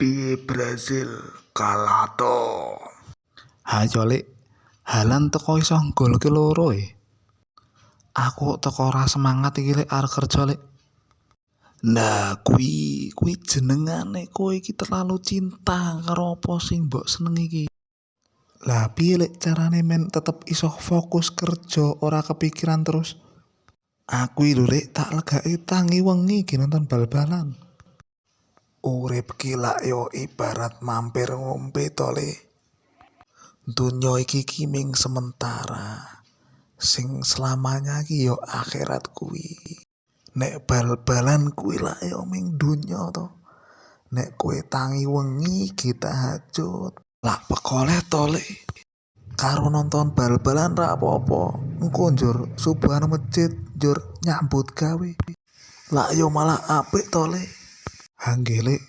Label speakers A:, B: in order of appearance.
A: Piye Brazil kalah to? Hayo, Lek, Haaland teko iso nggolke loro e. Aku teko ora semangat iki, Lek, arep kerja, Lek. Nah, kuwi kuwi jenengane kowe iki terlalu cinta karo apa sing mbok seneng iki. Lah piye, Lek, carane men tetep iso fokus kerja ora kepikiran terus? Aku lho, Lek, tak legake tangi wengi ge nonton bal-balan. Urip ki lak yo ibarat mampir ngombe to, Le. Donya iki ki ming sementara. Sing selamanya ki yo akhirat kuwi. Nek bal-balan kuwi lak yo ming donya to. Nek kowe tangi wengi ge tahajud, lak pekoleh to, Le. Karo nonton bal-balan ra apa-apa. Engko njur subuhan masjid njur nyambut gawe. Lak yo malah apik to, Le. Ha nggih, Lek.